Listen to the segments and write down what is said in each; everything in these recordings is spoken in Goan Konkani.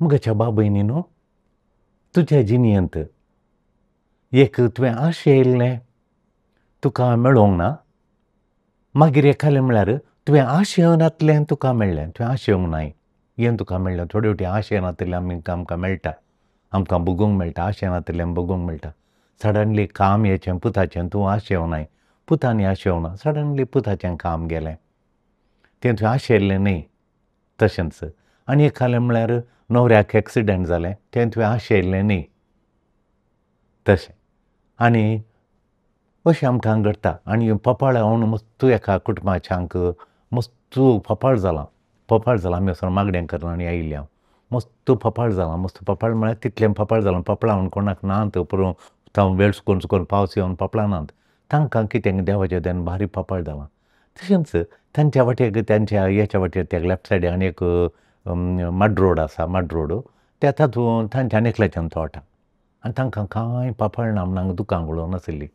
मुगाच्या बाबयनी न्हू तुज्या जिणेंत एक तुवें आशयल्लें तुका मेळोंक ना, मागीर एकालें म्हळ्यार तुवें आशेनातलें तुका मेळ्ळें, तुवें आशेवंक नाय हें तुका मेळ्ळें. थोडे फावटी आशेनातिल्लें आमकां मेळटा, आमकां भोगूंक मेळटा, आशेनातिल्लें भोगूंक मेळटा. सडनली काम हेचें पुताचें तूं आशेवं नाय, पुतांनी आशेवंक ना, सडनली पुताचें काम गेलें, तें तुवें आशेल्लें न्हय. तशेंच आनी एकालें म्हळ्यार न्हवऱ्याक एक्सिडंट जालें, तें तुवें आशेल्लें न्हय. तशें आनी अशें आमकां घडटा. आनी पपाळ हांव मस्तू एका कुटुंबाच्यांक मस्तू पपाळ जालां, पपाळ जालां. आमी वचोन मागणें करून आनी आयिल्ले हांव मस्तू पपाळ जालां, मस्त पपाळ म्हळ्यार तितलें पपाळ जालां. पपळां म्हूण कोणाक नात, पुरो जावं वेळ चुकोवन चुकोवन पावस येवन पपळां नात, तांकां कितें देवाच्या दयेन भारी पपाळ जालां. तशेंच तांच्या वाटेक तांच्या हेच्या वाटेर त्या लेफ्ट सायडीक आनी एक मड रोड आसा, मड रोड त्या तातूंत तांच्या आनी एकल्याच्यान तोट आनी तांकां कांय पपाळ ना म्हूण हांगा दुकां गळोवन नाशिल्ली.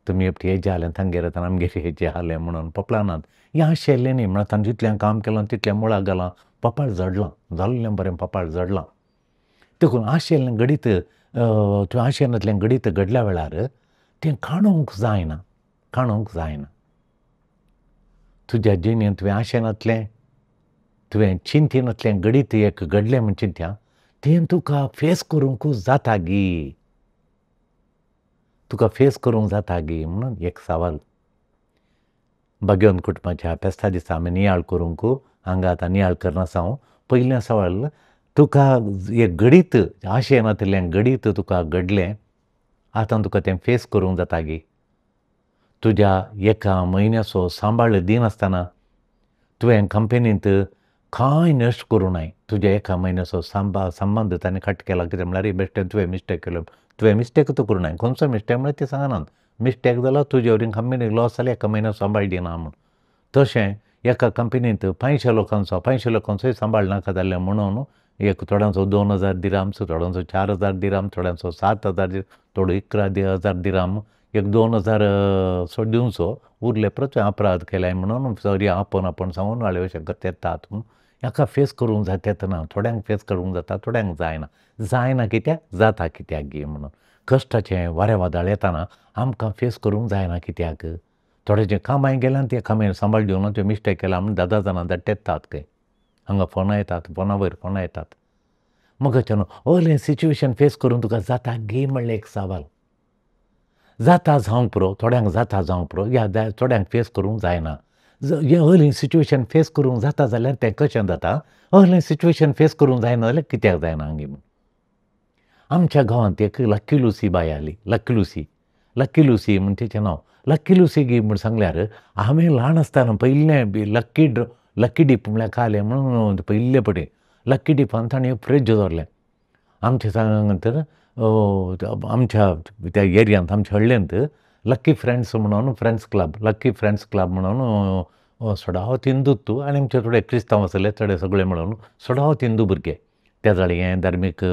तुमी एकटी हेजें जालें तांगेर आतां आमगेर हेजें जालें म्हणून पपळां नात, हें आशिल्लें न्ही. म्हळ्यार तांणी जितलें काम केलां तितलें मुळाक घालां, पपाळ झडलां, जाल्लें बरें पपाळ झडलां. देखून आशिल्लें घडीत तुवें आशेनातलें घडीत घडल्या वेळार तें काणूंक जायना, काणूंक जायना. तुज्या जिणेंत तुवें आशेनातलें, तुवें चिंतिनातलें घडीत एक घडलें म्हूण चिंत्या, तें तुका फेस करूंक जाता गी, तुका फेस करूंक जाता गी म्हणून एक सवाल. भाग्यवंत कुटुंबाच्या फेस्ता दिसा आमी नियाळ करूंक हांगा आतां नियाळ करनासा हांव. पयलें सवाल, तुका एक घडीत आशेनातिल्लें घडीत तुका घडलें, आतां तुका तें फेस करूंक जाता गी? तुज्या एका म्हयन्याचो सांबाळ दिनासतना तुवें कंपनींत कांय नश्ट करूं नाय, तुज्या एका म्हयन्याचो संबंद ताणें कट केला. कितें म्हळ्यार बेश्टें तुवें मिस्टेक केलो, तुवें मिस्टेक तूं करूं नाय, खंयचो मिस्टेक म्हळ्यार तें सांगनात. मिस्टेक जालो तुजे वरीं कंपनीक लॉस जालें, एका म्हयन्याचो सांबाळ दिना म्हूण. तशें एका कंपनींत 500 लोकांचो, 500 लोकांचोय सांबाळ नाका जाल्लें म्हणून एक थोड्यांचो 2000 दिराम्स, थोड्यांचो 4000 दिराम, थोड्यांचो 7000 दिराम, थोडो 11000 दिराम, एक 2000 सो दिवचो उरले परत अपराध केल्याय म्हणून सॉरी आपोवन आपोवन सांगून वाळे अशें करतात म्हूण. हाका फेस करूंक जाता ना, थोड्यांक फेस करूंक जाता, थोड्यांक जायना. जायना कित्याक, जाता कित्याक गी म्हणून. कश्टाचें वारें वादळ येताना आमकां फेस करूंक जायना कित्याक, थोड्याचें कामाय गेल्यान तें कामाय सांबाळ दिवना, तुवें मिस्टेक केला म्हूण 10 जाणां धाडटात खंय, हांगा फोनां येतात, फोना वयर फोनां येतात. मगच्यान असलें सिच्युएशन फेस करूंक तुका जाता गी म्हणलें एक सवाल. जाता जावंक पुरो, थोड्यांक जाता जावंक पुरो, ह्या थोड्यांक फेस करूंक जायना. हें असलें सिच्युएशन फेस करूंक जाता जाल्यार तें कशें जाता, असलें सिच्युएशन फेस करूंक जायना जाल्यार कित्याक जायना हांगी म्हूण. आमच्या गांवांत एक लक्की लुसी बाय आसली, लक्की लुसी, लक्की लुसी म्हूण तिचें नांव. लक्की लुसी गी म्हूण सांगल्यार आमी ल्हान आसतना पयलें बी लक्की डीप म्हळ्यार कालें म्हणून पयले पटी लक्की डिपान ताणें फ्रिज दवरलें. आमच्या सांगांत आमच्या त्या एरियांत आमच्या हळ्ळेंत लक्की फ्रेंड्स म्हणून friends club, lucky friends club म्हणून सदांच हिंदुत्व आनी आमचे थोडे क्रिस्तांव आसले, थोडे सगळे म्हणून सदांच हिंदू भुरगे. त्या जाळे हें धार्मीक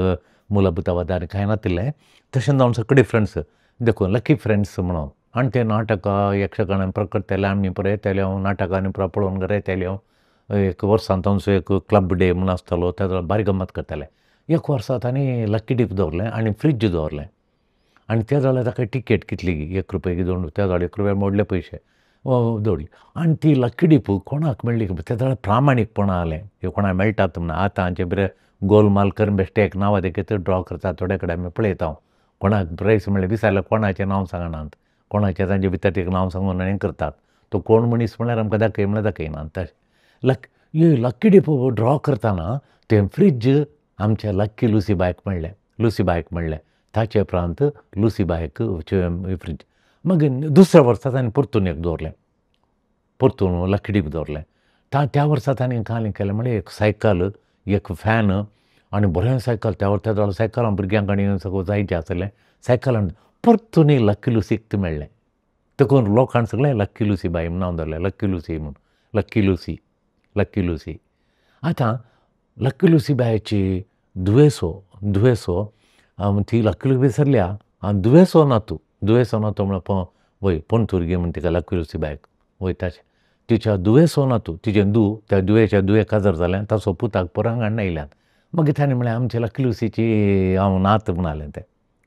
मूलभूतवाद कांय नातिल्लें, तशें जावन सगळे फ्रेंड्स देखून लक्की फ्रेंड्स म्हणून. आनी ते नाटकां यक्षगान करताले, आमी पुरो येताले, हांव नाटकांनी पुरो पळोवन घरा येताले. हांव एक वर्सान तांचो एक क्लब डे म्हूण आसतालो, त्या वेळार बारीक गम्मत करताले. एक वर्सा तांणी लक्की डीप दवरलें आनी फ्रिज दवरलें. आनी त्या जाल्यार ताका टिकेट कितली 1 रुपया 2, त्या जाल्यार 1 रुपया मोडले पयशे दवरली. आनी ती लक्की डीप कोणाक मेळ्ळी त्या जाल्यार प्रामाणीकपणां आलें, ह्यो कोणाक मेळटात म्हूण. आतां आमचें बरें गोलमाल करून बेश्टें एक नांव देखीत ड्रॉ करतात, थोडे कडेन आमी पळयता कोणाक प्रायस मेळ्ळें विचारल्यार कोणाचें नांव सांगनात, कोणाचें तांचे भितर एक नांव सांगून आनी करतात. तो कोण मनीस म्हळ्यार आमकां दाखय म्हळ्यार दाखयना. तशें लक्की डीप ड्रॉ करतना तें फ्रिज आमच्या लक्की लुसी बायक मेळ्ळें, लुसी बायक मेळ्ळें. ताचे उपरांत लुसी बायक फ्रिज. मागीर दुसऱ्या वर्सा ताणें परतून एक दवरलें, परतून लक्की डीप दवरलें. त्या वर्सा ताणें कांय केलें म्हळ्यार एक सायकल, एक फॅन आनी बरें सायकल. त्या वर्सा त्या सायकलां भुरग्यांक आनी सगळें जायचें आसलें सायकलान. परतून लक्की लुसीक मेळ्ळें. देखून लोकांक सगळें लक्की लुसी बाय म्हूण नांव दवरलें, लक्की लुसी म्हूण, लक्की लुसी, लक्की लुसी. आतां लक्की लुसी बायची दुवेसो, दुवेसो ती लक्की लुसी विसरल्या आनी दुवेसो नातू, दुवेसो नातू म्हळ्यार वय पणतुरगी म्हण तिका लक्की लुसी बायक वय. तशें तिच्या दुवेसो नातू, तिचें दू, त्या दुवेच्या दुवे काजार जालें, ताचो पुताक पोरांक हाडून आयल्यात. मागीर ताणें म्हळें आमचे लकलुसीची हांव नात म्हणालें, तें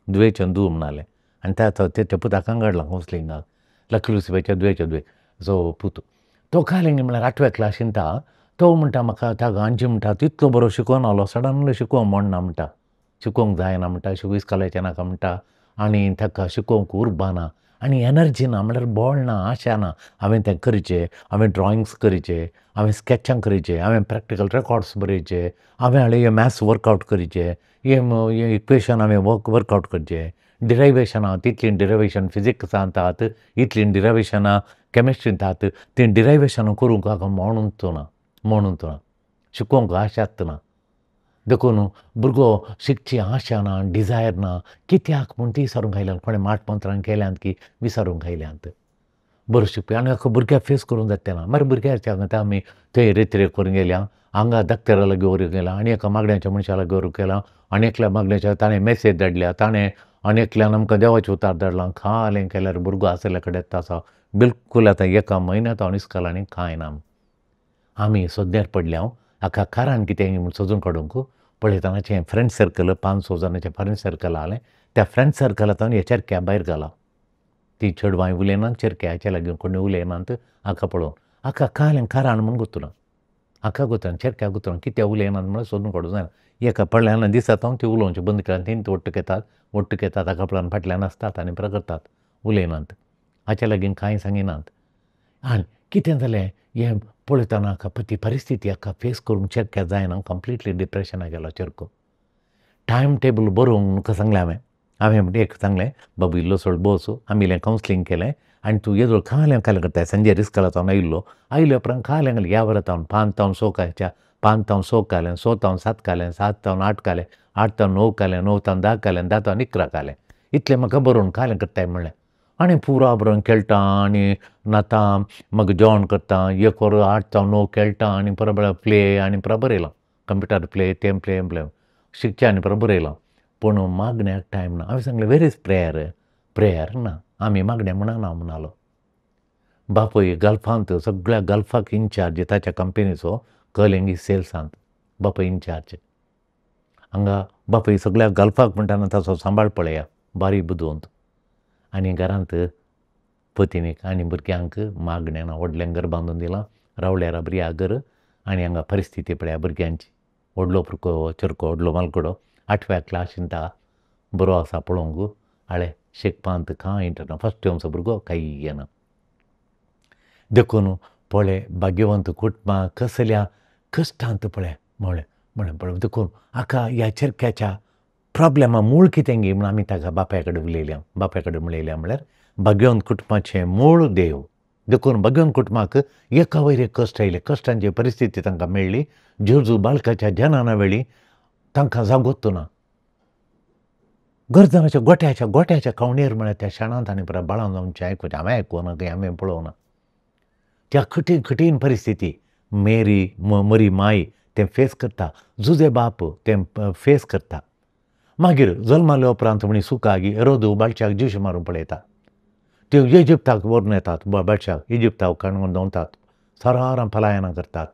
दुवेचें दू म्हणालें. आनी त्या पुताक हांगा हाडलां कावन्सिलिंगाक, लकलुसीबायच्या दुवेच्या दुवे सो पूत. तो कालें म्हळ्यार आठव्या क्लासींत तो म्हणटा म्हाका, ताका आंजी म्हणटा तितलो बरो शिकोवन आलो, सडनली शिकोवंक म्हणना म्हणटा, शिकोवंक जायना म्हणटा, इस्कोलाचें नाका म्हणटा, आनी ताका शिकोवंक उर्बा ना आनी एनर्जी ना, म्हळ्यार बळ ना, आशा ना. हांवें तें करचें, हांवें ड्रॉइंग्स करचें, हांवें स्कॅचां करचें, हांवें प्रॅक्टिकल रेकॉर्ड्स बरयचे, हांवें हाडलें हें मॅथ्स वर्कआवट करचें, हें इक्वेशन हांवें वर्कआवट करचें, डिरायवेशनां तितलीं डिरायवेशन फिजिक्सांत आहात, इतलीं डिरायवेशनां कॅमिस्ट्रींत आहात, तीं डिरायवेशनां करूंक हाका म्हणूच ना, म्हणूच ना, शिकोवंक आशाच ना. देखून भुरगो शिकची आशा ना, डिजायर ना, कित्याक म्हूण ती विचारूंक आयल्यात, कोणें माट मंत्रां केल्यांत की विचारूंक आयल्यांत. बरो शिकपी आनी हाका भुरग्याक फेस करूंक जाता ना. मागीर भुरग्याच्या हांगा आमी थंय रेतरेक करूंक गेल्या, हांगा दाक्तेरा लागीं व्हरूंक गेला, आनी एका मागण्याच्या मनशा लागीं व्हरूंक गेला, आनी एकल्या मागण्याच्या ताणें मॅसेज धाडल्या, ताणें आनी एकल्यान आमकां देवाचें उतार धाडलां. खालें केल्यार भुरगो आसल्या कडेन आसा बिलकूल. आतां एका म्हयन्यांत हांव इस्कोल आनी कांय ना. आमी सोदण्यार पडल्या हाका कारण कितें म्हूण सोदून काडूंक. पळयतानाचें फ्रेंड सर्कल 5-6 जाणांचें फ्रेंड सर्कल आहलें, त्या फ्रेंड सर्कलांत हे चेरक्या भायर घाला. ती चेडवांय उलयनात, चेरक्याच्या लागीं कोणी उलयनात. हाका पळोवन हाका कालें कारण म्हूण गोत्तुना, हाका गोत्तना चेरक्या गोत्तना कित्याक उलयनात म्हणून सोदून काडूंक जायना. एका पडल्यान दिसता हांव ती उलोवचें बंद केल्यान तीं वट्टूक येतात, वट्टूक येतात, हाका पळोवन फाटल्यान आसतात आनी परत करतात, उलयनात, हाच्या लागीं कांय सांगिनात. आनी कितें जालें हें पळयतना हाका ती परिस्थिती हाका फेस करूंक चेरक्या जायना, कंप्लिटली डिप्रेशनाक गेलो चेरको. टायम टेबल बरोवंक म्हाका सांगलें हांवें, हांवें एक सांगलें बाबू इल्लो सोड बस, आमी इल्लें कावन्सिलींग केलें आनी तूं येदोळ खालें खालें करताय. सांजे इस्कोलांत आयिल्लो, आयले उपरांत खालें घालें ह्या वरां तावन 5 तावन 6 खायच्या, 5 तावन 6 खालें, 6 तावन 7 खालें, 7 तावन 8 खालें, 8 तावन 9 खालें, 9 तावन 10 खालें, 10 तावन 11 खालें, इतलें म्हाका बरोवन खालें करताय म्हणलें. आनी पुरा बरोवन खेळटा आनी न्हाता, मागीर जेवण करता, एक वर 8 तावन 9 खेळटा आनी परत प्ले आनी परत बरयलां, कंप्युटर प्ले तें प्ले प्ले शिकचें आनी परत बरयलां. पूण मागण्याक टायम ना. हांवें सांगलें वेर is prayer, prayer ना, आमी मागणें म्हणना म्हणालो. बापूय गल्फांत सगळ्या गल्फाक इन्चार्ज ताच्या कंपनीचो, कलिंगी सेल्सांत बापूय इन्चार्ज. हांगा बापूय सगळ्या गल्फाक म्हणटाना ताचो सांबाळ पळया, बारीक बुदवंत. आनी घरांत पतिनीक आनी भुरग्यांक मागणें ना. व्हडलें घर बांदून दिलां, रावल्यार बरी घर. आनी हांगा परिस्थिती पळया भुरग्यांची. व्हडलो भुरगो चेरको, व्हडलो मालकडो 8व्या क्लासींत बरो आसा पळोवंक, हाळे शिकपांत कांय इंटर ना, फर्स्ट येवचो भुरगो कांय येना. देखून पळय भाग्यवंत कुटुंबां कसल्या कश्टांत पळय म्हळें म्हळें पळय. देखून हाका ह्या चेरक्याच्या प्रोब्लेमा मूळ कितें गी म्हूण आमी ताका बापाय कडेन उलयल्या, बापाय कडेन उलयल्या म्हळ्यार भाग्यवंत कुटुंबाचें मूळ देव. देखून भाग्यवंत कुटुंबाक एका वयर एक कश्ट आयले, कश्टांची परिस्थिती तांकां मेळ्ळी. जेजू बाळकाच्या जनाना वेळी तांकां जागोत ना, गरजनाच्या गोट्याच्या गोट्याच्या कवणेर म्हळ्यार त्या शेणांत आनी परत बाळान जावचें आयकुचें, हांवें आयकुना खंय, हांवें पळोवना. त्या कठीण कठीण परिस्थिती मेरी मरी माय तें फेस करता, जुजे बाप तें फेस करता. मागीर जल्माल्या उपरांत म्हणी सुकागी हेरोदू बाळच्याक जीव मारून पळयता, त्यो इजिप्ताक व्हरून येतात, बाळच्याक इजिप्ताक काडून दवरतात, सरारां पलायनां करतात.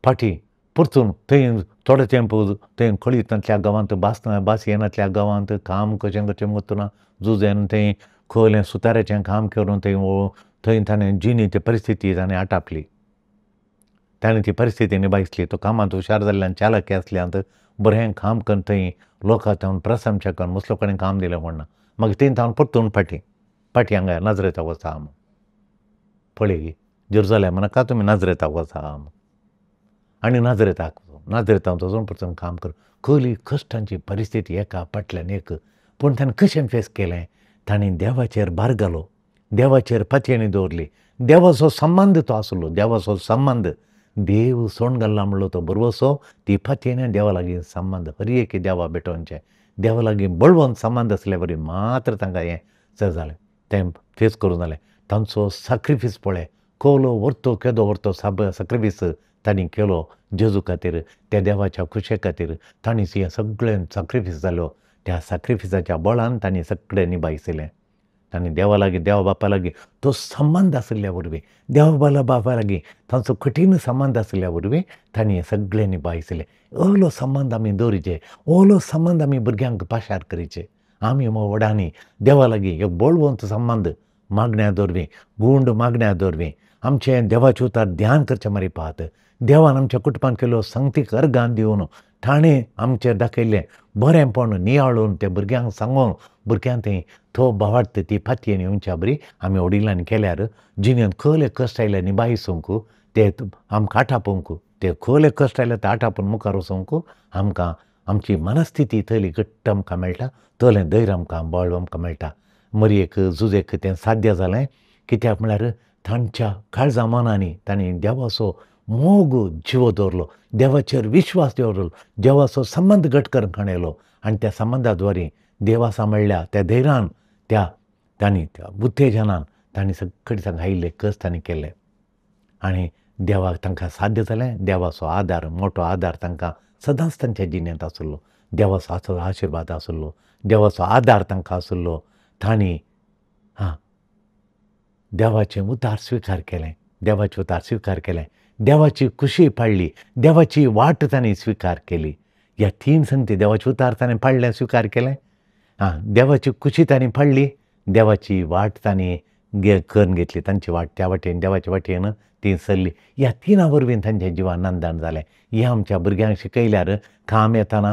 फाटीं परतून थंय थोडे तेंप थंय खळीतांतल्या गांवांत भास भास येनातल्या गांवांत काम कशें कशें वतना जुजेन थंय खोलें सुताराचें काम करून थंय थंय ताणें जिणी ती परिस्थिती ताणें आटापली, ताणें ती परिस्थिती निभायसली. तो कामांत हुशार जाल्ल्यान चालक आसल्यान बरें काम करून थंय लोकां थावन प्रशंसा करून मुसलो कडेन काम दिलें कोण ना. मागीर थंय थावन परतून फाटीं फाटीं हांगा नाजरेताक वचा म्हूण पळय जेरुजलेम नाका तुमी नाजरेताक वचा म्हूण. आनी नाजरेताक नाजरेताक वचून परतून काम कर. कसली कश्टांची परिस्थिती एका फाटल्यान एक. पूण ताणें कशें फेस केलें, ताणें देवाचेर भार घालो, देवाचेर पातयेणी दवरली, देवाचो संबंद तो आसलो, देवाचो संबंद देव सोण घालना म्हणलो तो बरवसो, ती पातयेणी देवा लागीं संबंद हर एक देवा भेटोवचें, देवा लागीं बळवंत संबंद आसले बरी मात्र तांकां हें चड जालें, तें फेस करूं जालें. तांचो साक्रिफीस पळय, कोलो व्हरतो केदो व्हरतो साब साक्रिफीस तांणी केलो जेजू खातीर, त्या देवाच्या खुशे खातीर तांणी हें सगळें साक्रिफीस जालो. त्या साक्रिफिसाच्या बळान तांणी सगळें निभायसलें. तांणी देवा लागीं, देवा बापा लागीं तो संबंद आशिल्ल्या वरवीं, देवा बापा लागीं तांचो कठीण संबंद आशिल्ल्या वरवीं तांणी हें सगळें निभायसलें. ओलो संबंद आमी दवरिचे, ओलो संबंद आमी भुरग्यांक पाशार करीचे. आमी व्हडांनी देवा लागीं एक बळवंत संबंद मागण्या दवरवीं, गूंड मागण्या दवरवीं, आमचें देवाचें उतार ध्यान करचें मारिपात. देवान आमच्या कुटुंबान केल्लो संगतीक अर्गान दिवन ताणें आमचेर दाखयल्लें बरेंपण नियाळून तें भुरग्यांक सांगून भुरग्यांक थंय तो भावार्थ ती फातयेन येवच्या बरी आमी वडिलांनी केल्यार जिणेंत कसले कश्ट आयले निभायसूंक, ते आमकां आटापूंक, ते कसले कश्ट आयले ते आटापून मुखार वचूंक आमकां आमची मनस्थिती तली घट्ट आमकां मेळटा, तलें धैर्य आमकां बळ आमकां मेळटा. मरयेक जुजेक तें साध्य जालें कित्याक म्हळ्यार तांच्या काळजा मनांनी तांणी देवाचो मोग जिवो दवरलो, देवाचेर विश्वास दवरलो, देवाचो संबंद घट करून खणयलो आनी त्या संबंदा द्वारे देवा सांबाळ्ळ्या त्या धैर्यान, त्या तांणी त्या उत्तेजनान तांणी सगळे तांकां आयिल्ले कश्ट तांणी केले आनी देवाक तांकां साध्य जालें. देवाचो आदार, मोटो आदार तांकां सदांच तांच्या जिणेंत आशिल्लो, देवाचो आशिर्वाद आशिल्लो, देवाचो आदार तांकां आशिल्लो. तांणी देवाचें उतार स्विकार केलें, देवाचें उतार स्विकार केलें, देवाची खुशी पाडली, देवाची वाट तांणी स्विकार केली. ह्या तीन संगती, देवाचें उतार ताणें पाडलें, स्विकार केलें, देवाची खुशी तांणी पाडली, देवाची वाट तांणी करून घेतली, तांची वाट त्या वाटेन देवाच्या वाटेन ती सरली. ह्या तिना वरवीं तांचें जिवान नंदन जालें. हें आमच्या भुरग्यांक शिकयल्यार काम येतना,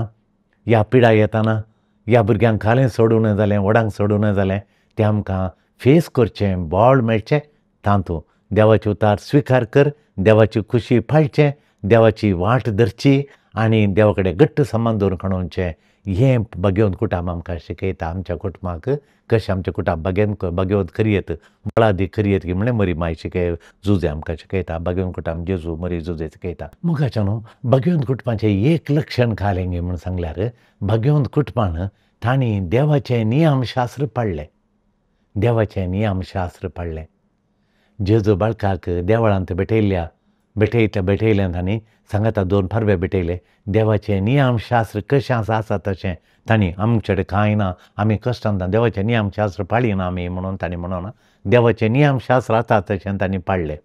ह्या पिडा येतना, ह्या भुरग्यांक खालें सोडून जालें, व्हडांक सोडून जालें, तें आमकां फेस करचें बळ मेळचें. तातूंत देवाचें उतार स्विकार कर, देवाची खुशी पाळचें, देवाची वाट धरची आनी देवा कडेन घट्ट संबंद दवरून खणोवचें. हें भाग्यवंत कुटुंब आमकां शिकयता. आमच्या कुटुंबाक कशें आमच्या कुटुंब भाग्यवंत करयेत, बळादी करयेत की म्हणलें मरी माय शिकय जुजे आमकां शिकयता. भाग्यवंत कुटुंब जेजू मरी जुजे शिकयता. मुखाच्या न्हू भाग्यवंत कुटुंबाचें एक लक्षण घालें गे म्हूण सांगल्यार भाग्यवंत कुटुंबान तांणी देवाचें नियमशास्त्र पाळ्ळें, देवाचें नियमशास्त्र पाळ्ळें. जेजू बाळकाक देवळांत भेटयल्ल्या भेटयल्यान तांणी सांगाता दोन पारवे भेटयले. देवाचें नियमशास्त्र कशें आसा आसा तशें तांणी, आमचे कडेन कांय ना, आमी कश्टान देवाचें नियमशास्त्र पाळिना आमी म्हणून तांणी म्हणून देवाचें नियमशास्त्र आसा तशें तांणी पाळ्ळें.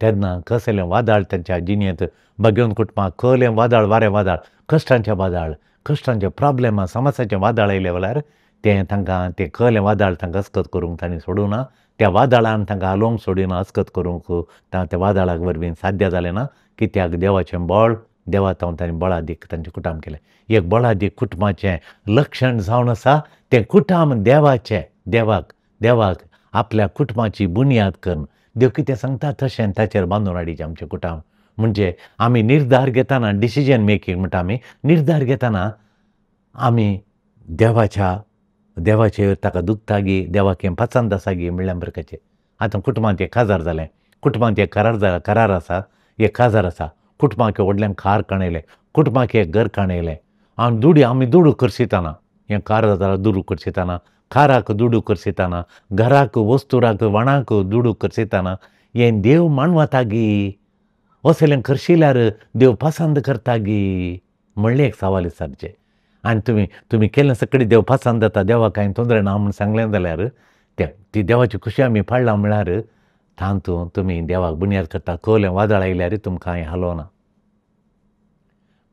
तेन्ना कसलें वादळ तांच्या जिणेंत भाग्यवंत कुटुंबाक कसलें वादळ, वारें वादळ, कश्टांचें वादळ, कश्टांचें प्रॉब्लेमां, समस्याचें वादळ आयलें जाल्यार तें तांकां तें कसलें वादळ तांकां अस्कत करूंक तांणी सोडूना, त्या वादळान तांकां हालोवंक सोडिना, अस्कत करूंक त्या वादळाक वरवीं साध्य जालें ना. कित्याक देवाचें बळ, देवा तावन तांणी बळादीक तांचें कुटुंब केलें. एक बळादीक कुटुंबाचें लक्षण जावन आसा तें कुटुंब देवाचें, देवाक देवाक आपल्या कुटुंबाची बुन्याद करून देव कितें सांगता तशें ताचेर बांदून हाडीचें आमचें कुटुंब. म्हणजे आमी निर्धार घेतना, डिसिजन मेकींग म्हणटा आमी, निर्धार घेतना आमी देवाच्या देवाचेर ताका दुखता गी, देवाक हें पसंत आसा गी म्हणल्या बरकाचें. आतां कुटुंबांत एक काजार जालें, कुटुंबांत एक करार जाला, करार आसा, एक काजार आसा, कुटुंबाक व्हडल्यान कार काणयलें, कुटुंबाक एक घर काणयलें आनी दुडी आमी दुडू करसितना, हें कार जाल्यार दुडू करसितना, काराक दुडू करसितना, घराक वस्तुराक वाणाक दुडू करसितना हें देव मानवता गी, असलें करशिल्यार देव पसंत करता गी म्हणलें एक सवाल विचारचें. आनी तुमी तुमी केल्लें सगळें देव पसंत जाता, देवाक कांय तोंदरे ना म्हूण सांगलें जाल्यार ते ती देवाची खुशी आमी पाळ्ळा म्हळ्यार तातूंत तुमी देवाक बुन्याद करता. कसलें वादळ आयल्यार तुमकां हें हालोवना.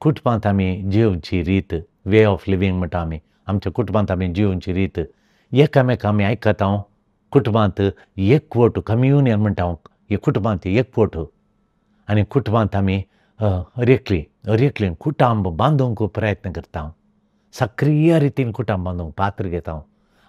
कुटुंबांत आमी जिवची रीत, वे ऑफ लिवींग म्हणटा आमी, आमच्या कुटुंबांत आमी जिवची रीत एकामेका आमी आयकता. कुटुंबांत एकवट, कम्युनियन म्हणटा हांव, हे कुटुंबांत एकवट आनी कुटुंबांत आमी हरेकली हरेकली कुटुंब बांदूंक प्रयत्न करता, सक्रीय रितीन कुटुंब बांदूंक पात्र घेता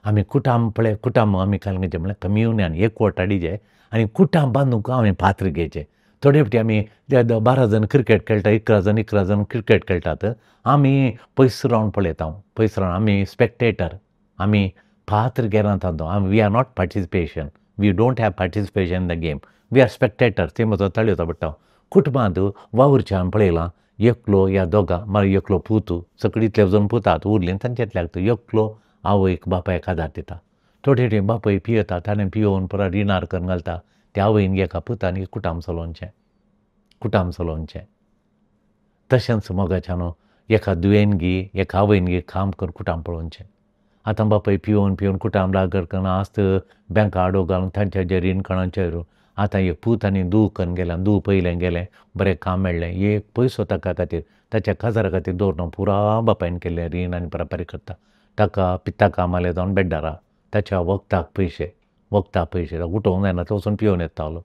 आमी. कुटुंब पळय, कुटुंब आमी काल म्हणल्यार कम्युनियन एकवट हाडीचे आनी कुटुंब बांदूंक आमी पात्र घेवचें. थोडे फावटी आमी 12 जण क्रिकेट खेळटा, 11 जण 11 जण क्रिकेट खेळटात, आमी पयस रावन पळयता, पयस रावन आमी स्पेक्टेटर, आमी पात्र घेना तातूंत. आमी we are not participation, we don't have participation in the game, we are spectator. ते म्हजो ताळयो पडटा. कुटुंबांत वावुरचें हांवें पळयलां, एकलो या दोगां, मागीर एकलो पूत, सगळीं इतले जण पुतात उरलीं तांच्यातल्याक एकलो आवयक बापायक आदार दिता. थोडे थोडे बापूय पियेता, ताणें पियोवन परत रिणार करून घालता, त्या आवयन एका पुतान एक कुटाम चलोवचें, कुटाम चलोवचें. तशेंच मोगाच्या न्हू एका दुयेन गी एका आवयन गी काम करून कुटाम पळोवचें. आतां बापाय पिवन पिवन कुटाम लागर करना आस्त बँका आडो घालून तांच्या जे रीण कणाचेर आतां एक पूत आनी दूख करून गेल्या, दूख पयलें गेलें बरें काम मेळ्ळें, एक पयसो ताका खातीर ताच्या काजारा खातीर दवरना, पुरा बापायन केल्लें रीण आनी बराबरी करता। ताका पित्ता कामाले जावन बेड्डारा, ताच्या वखदाक पयशे, वखदाक पयशे, उठोवंक जायना तो वचून पिवन येतालो।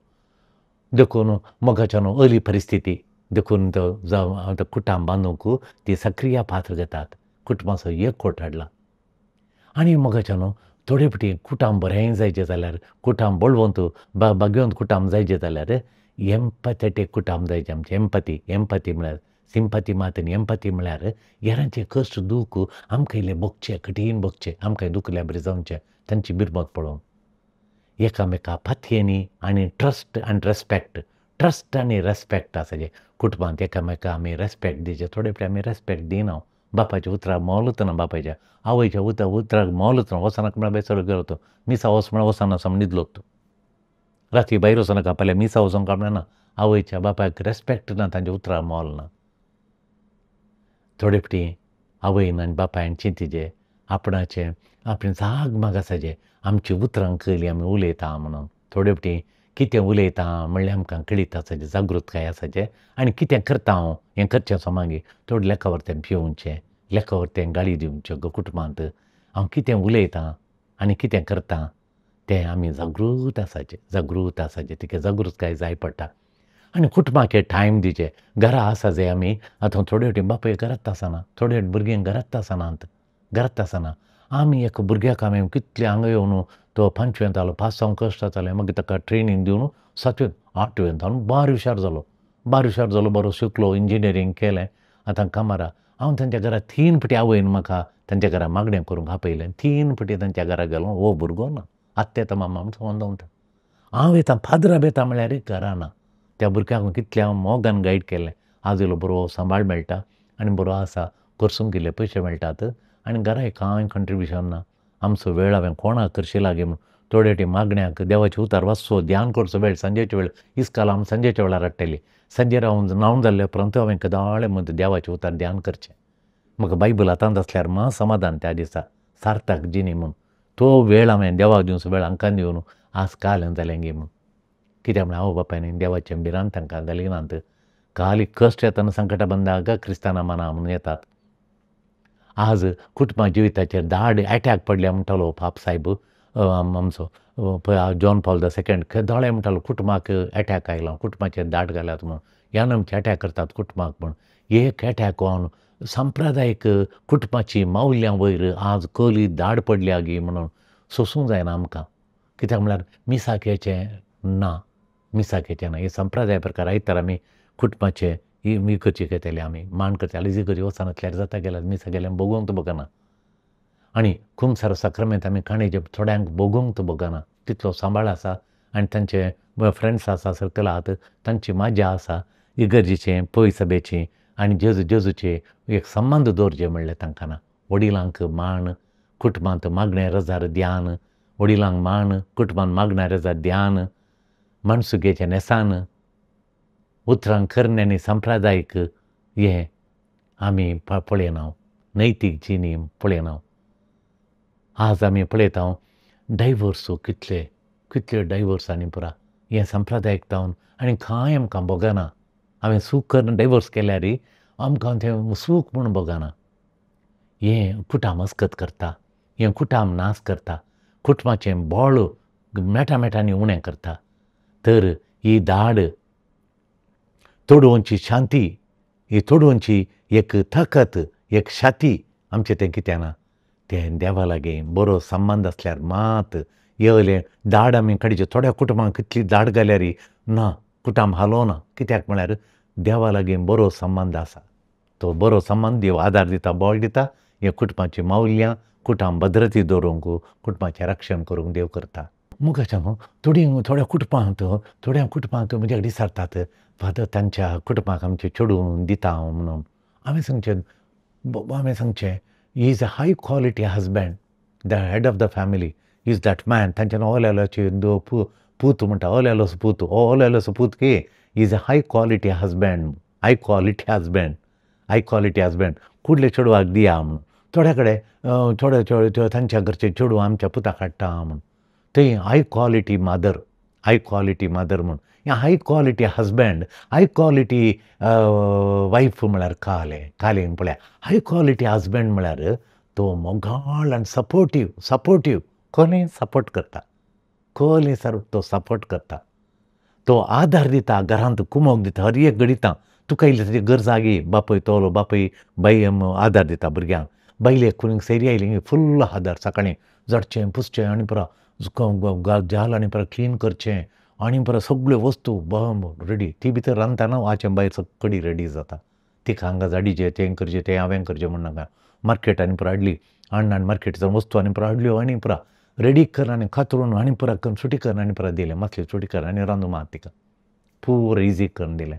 देखून मोगाच्यान अली परिस्थिती देखून तो जावं कुटाम बांदूंक ती सक्रिय पात्र घेतात, कुटुंबाचो एकवट हाडला। आनी मोगाच्यान थोडे फावटी कुटाम बरें जायचें जाल्यार, कुटाम बळवंत भाग्यवंत कुटाम जायचें जाल्यार एम्पथेटीक कुटाम जायचें आमचें। एम्पथी, एम्पथी म्हळ्यार सिंपथी मात न्ही, एम्पथी म्हळ्यार हेरांचें कश्ट दूख आमकां इल्लें भोगचें, कठीण भोगचें, आमकां दुखल्यार बरें जावचें तांची बिरमत पळोवन एकामेका पातयेनी आनी ट्रस्ट आनी रेस्पेक्ट, ट्रस्ट आनी रेस्पेक्ट आसा कुटुंबांत एकामेका आमी रेस्पेक्ट दिवचें। थोडे फावटी आमी रेस्पेक्ट दिना, बापायच्या उतराक मोलूच ना, बापायच्या आवयच्या उतराक मोलूच ना। वचनाका म्हळ्यार बेसरो गेलो तो, मिसा वच म्हळ्यार वचना सम न्हिदलो तो, राती भायर वचनाका फाल्यां मिसा वचोंक काय म्हणना, आवयच्या बापायक रेस्पेक्ट ना, तांच्या उतराक मोल ना। थोडे फावटी आवयन आनी बापायन चिंतिचें आपणाचें आपणें जाग माग आसाचें आमची उतरां कयलीं आमी उलयता म्हणून। थोडे फावटी कितें उलयता म्हणल्यार आमकां कळीत आसाचें, जागृतकाय आसाचें आनी कितें करता हांव हें करचें सो मागीर थोडे लेखा वरतें पिवचें, लेखा वरतें गाळी दिवच्यो कुटुंबांत, हांव कितें उलयतां आनी कितें करता तें आमी जागृत आसाचें, जागृत आसाचें, तिका जागृतकाय जाय पडटा। आनी कुटुंबाक टायम दिवचें। घरा आसा जे आमी आतां थोडे फावटी बापूय घरांत आसना, थोडे फावटी भुरगीं घरांत आसनात, घरांत आसना। आमी एक भुरग्याक आमी कितले हांगा येवन तो पांचवेंत जालो, पांच जावंक कश्ट जातालें, मागीर ताका ट्रेनींग दिवन सातवेंत आठवेंत जावन बार हुशार जालो, बार हुशार जालो, बरो शिकलो, इंजिनियरींग केलें, आतां कामार। हांव तांच्या घरा 3 फावटी आवयन म्हाका तांच्या घरा मागणें करूंक आपयलें, 3 फावटी तांच्या घरा गेलो, हो भुरगो ना, आत्या येता मामा म्हूण सांगून दवरता। हांव येता फादरा येता म्हळ्यार घरा ना। त्या भुरग्यांक कितलें हांव मोगान गायड केलें, आज इल्लो बरो सांबाळ मेळटा आनी बरो आसा, करसूंक इल्ले पयशे मेळटात आनी घरा कांय कंट्रिब्युशन ना। आमचो वेळ हांवें कोणाक करशी लागीं म्हूण थोडे फावटी मागण्याक देवाचें उतार वाचचो, ध्यान करचो वेळ सांजेचो वेळ इस्काल आमी सांजेच्या वेळार हाडटली, सांजेर हांव न्हांवन जाल्ले उपरांत हांवें कदाळे म्हण देवाचें उतार ध्यान करचें। म्हाका बायबल हातांत आसल्यार म्हा समाधान त्या दिसा, सार्थक जिणी म्हूण तो वेळ हांवें देवाक दिवचो वेळ हांकां दिवन आज काल जालें गे म्हूण। कित्याक म्हळ्यार आवय बापायन देवाचें भिरांत तांकां घालिनात, काली कश्ट येतना संकटा बंदाक क्रिस्ताना मना म्हणून येतात। आज कुटुंबा जिविताचेर दाड एटॅक पडल्या म्हणटालो पाप सायब आमचो जॉन पॉल the second, दोळे म्हणटालो कुटुंबाक एटॅक आयला, कुटुंबाचेर दाट घाल्यात म्हणून, ह्यान आमचे एटॅक करतात कुटुंबाक म्हूण। एक एटॅक ऑन सांप्रदायीक कुटुंबाची मावल्यां वयर आज कली दाड पडल्या गी म्हणून सोसूंक जायना आमकां। कित्याक म्हळ्यार मिसाक येचें ना, मिसाक येचें ना, हे संप्रदाय प्रकार आयतार आमी कुटुंबाचे ही करची घेतली, आमी मान करतले, जी करची वचनातल्यार जाता गेल्यार मिसा गेल्यार भोगोवंक तो भोगना। आनी खुमसार साक्रमेंत आमी काणयेचे थोड्यांक भोगोवंक तो भोगना, तितलो सांबाळ आसा आनी तांचे फ्रेंड्स आसा, सर्कल आहात, तांची मजा आसा, इगर्जेचे पय सभेची आनी जेजू जेजूचे एक संबंद दवरचे म्हणलें तांकां ना। वडिलांक मान, कुटुंबांत मागणें रजार ध्यान, वडिलांक मान, कुटुंबांत मागणें रजार ध्यान, माणसुगेचें न्हेसान, उतरां करण्यांनी सांप्रदायीक हें आमी पळयना, नैतीक जिणी पळयना। आज आमी पळयता डायवर्स कितले कितले डायवर्स आनी पुरा हें सांप्रदायीक जावन आनी कांय आमकां भोगना। हांवें सूख करून डायवर्स केल्यार आमकां तें सूख म्हूण भोगना। हें कुटाम अस्कत करता, हें कुटाम नाश करता, कुटुंबाचें बळ मेटा मेटांनी उणें करता। तर ही दाड तोडोवची शांती, ही तोडोवची एक ताकत, एक शाती आमचें तें कितें ना, तें देवा लागीं बरो संबंद आसल्यार मात येयलें दाड आमी काडचे। थोड्या कुटुंबांक कितली दाड घाल्यार ना कुटाम हालोना, कित्याक म्हळ्यार देवा लागीं बरो संबंद आसा, तो बरो संबंद देव आदार दिता, बळ दिता। हे कुटुंबाचीं मावल्यां कुटाम भद्रती दवरूंक, कुटुंबाचें रक्षण करूंक देव करता। मुखाच्या थोडी थोड्या कुटुंबांत थोड्या कुटुंबांक म्हज्या विचारतात फादर तांच्या कुटुंबाक आमचें चेडूं दिता हांव म्हणून। हांवें सांगचें, हांवें सांगचें he is a high quality husband, the head of the family is that man. तांच्यान ओल्यालोची पूत म्हणटा, ओल्यालोसो पूत, ओल्यालोसो पूत की is a high quality husband, high quality husband, high quality husband कुडले चेडवाक दिया म्हणून। थोड्या कडेन थोडे थोडे तांच्या घरचे चेडूं आमच्या पुताक हाडटा म्हूण. थंय high quality mother, high quality mother म्हूण, high quality husband, high quality wife म्हळ्यार कालें कालें पळया. हाय क्वॉलिटी हजबंड म्हळ्यार तो मोगाळ आनी सपोर्टीव, सपोर्टीव कोणूय सपोर्ट करता, कोणूय सर तो सपोर्ट करता, तो आदार दिता, घरांत कुमोक दिता, हर एक घडिता तुका इल्ली ताची गरज आगी बापूय तोलो बापूय बाई आदार दिता भुरग्यांक. बायलेक कोणीक सैरी आयली फुल्ल आदार, सकाळीं झडचें पुसचें आनी पुरो जाल आनी परत क्लीन करचें आनी परत सगळ्यो वस्तू रेडी. ती भितर रांदतना वाचें भायर कडी रेडी जाता. तिका हांगा झाडीचें तें करचें तें हांवें करचें म्हण नाका. मार्केट आनी पुरो हाडली, हाडून आनी मार्केट वस्तू आनी पुरो हाडल्यो आनी पुरो रेडी कर आनी कातरून आनी पुरो करून सुटी कर आनी पुरो दिलें, मातशें सुटी कर आनी रांदू मात तिका पुरो इजी करून दिलें.